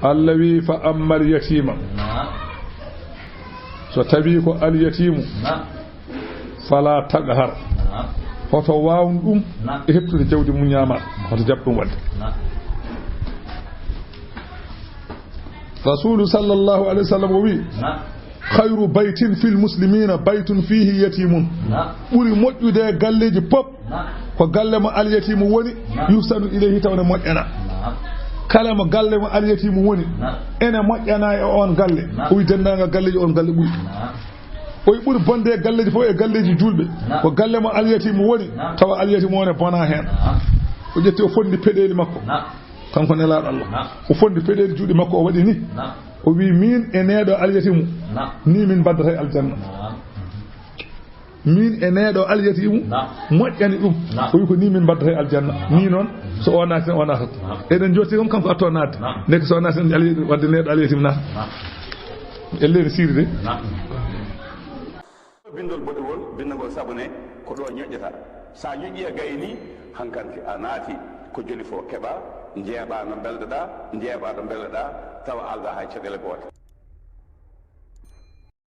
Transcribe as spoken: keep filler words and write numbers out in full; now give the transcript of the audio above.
Allah wi, "Fa ammal yatiima." Naam. So tawi ko al yatiimu, naam, "fala taqhar." Naam. Hoto waawn ɗum, naam, e heɓtude jawdi mum ñaama. Hoto jaɓ ɗum waɗde. Naam. Rasulu sallallahu alayhi wa sallam o wi, naam, "Khayru baytin fil muslimina baytun fihi yatimun." Naam. Ɓuri moƴƴude e galleeji pop, naam, ko galle mo alyatimu woni, naam, yuhsanu ilayhi, taw ne moƴƴana. Naam. Kala mo galle mo alyatimu woni, naam, ene moƴƴana e on galle. Naam. O wi denndaangal galleeji on galle ɓuri. Naam. O wi ɓuri bonde e galleeji fof e galleeji juulɓe. Naam. Ko galle mo alyatimu woni, naam, tawa alyatimu o ne bona heen. Naam. O ƴetti o fondi peɗeeli makko. Naam. Kanko nelaaɗo Allah. Naam. O fondi peɗeeli juuɗe makko o waɗi ni. Naam. O wi min e neɗo alyatimu. Naam. Ni min mbaddata e aljanna. Naam. Min e neɗo alyatimu, naam, moƴƴani ɗum. Naam. O wi ko ni min mbaddata e aljanna. Naam. Ni noon, so o naati tan, o naatata. Naam. Eɗen jooɗi kam kanko atto naatde. Naam. Ndeke so o naati tan, alya-, wadde neɗo alyatimu naata. Naam. Elle ne siiri de. Naam. Bindol boɗewol, bindagol sabone, ko ɗo ñoƴƴata. Sa ñoƴƴi a gayni, hankanti a naati, ko joli fof keɓa, njeeɓa no mbelɗoɗa, njeeɓa no mbelɗoɗa, tawa alda hay caɗele goote.